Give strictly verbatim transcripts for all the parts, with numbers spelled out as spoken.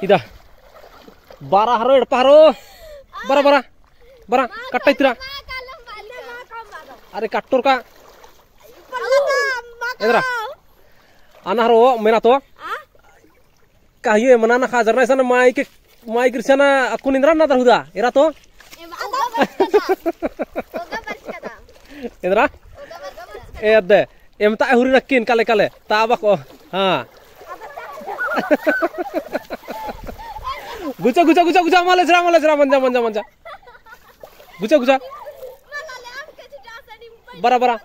इदा। बरा हरो, एड़पा हरो। बरा, बरा। बरा, कट्टा इतरा। अरे, कट्टोर का। एन्दरा। अना हरो, मेना तो। काहियो एमना ना खाजरना इसन माई के, माई किरचना अक्कुन एन्दरा ना दरहुदा। एरा तो। एन्दरा। ए अद्दे। एमता हुरी नक्किन काले काले। ताबा को। हाँ। गुचा, गुचा, गुचा, गुचा, माले सरा, माले सरा, मंजा, मंजा, मंजा। गुचा, गुचा। बरा, बरा।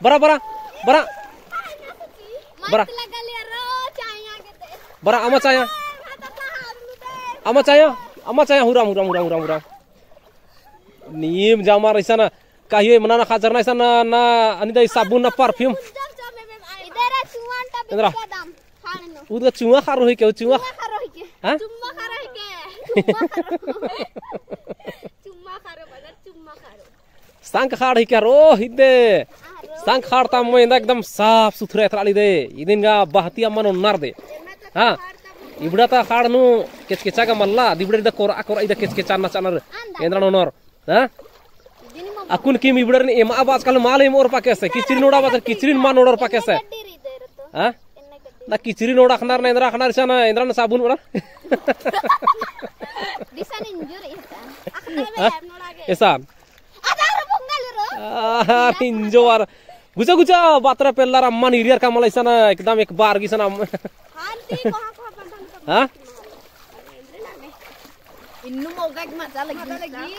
बरा, बरा। बरा। बरा। बरा, अमा चाया। अमा चाया, अमा चाया, हुराम, हुराम, हुराम, हुराम, हुराम। नीम जामर इसन, काहियो एमना ना खाजरना इसन ना, ना, अनिदा साबुन ना perfume। इधर चुआन टा एन्दरा। बिचका दाम, खान नो। उदगा चुआ खारो ही के, चुआ। चुआ खारो ही के। हाँ? चुम्मा खारो ही के। चुम्मा खारो। चुम्मा खारो, बदर चुम्मा खारो। संग खाड़ ही के रो हिदे। संग खाड़ ता मोय एन्दा एकदम साफ सुथरा एथरा ली दे। इदिन गा बहतिया मनो नर दे। हाँ। इबड़ा ता खाड़ नू केचकेचा गा मल्ला, दिबड़ा इदा कोरा कोरा इदा केचकेचा ना चानर। एन्दरा नोनर। हाँ? अक्कुन किम इबड़र ने एमा बाचकल माल एम ओर पाकेसे। किचरी नोड़ा बाचर, किचरी मा नोड़र पाकेसे। हाँ? ना किचरी नोड़ा खनार ना एन्दरा खनार इसन, एन्दरा ना साबुन बड़ा। दिसन इंजो रई इसन। हाँ? इसन। आधार इंजो आर। गुचा गुचा बातरा पेल्लर अम्मन इरियर का मला इसन एकदम एक बार गिसन अम्म। हाँ? इन्नु मोगा की मजा लगी। मजा लगी।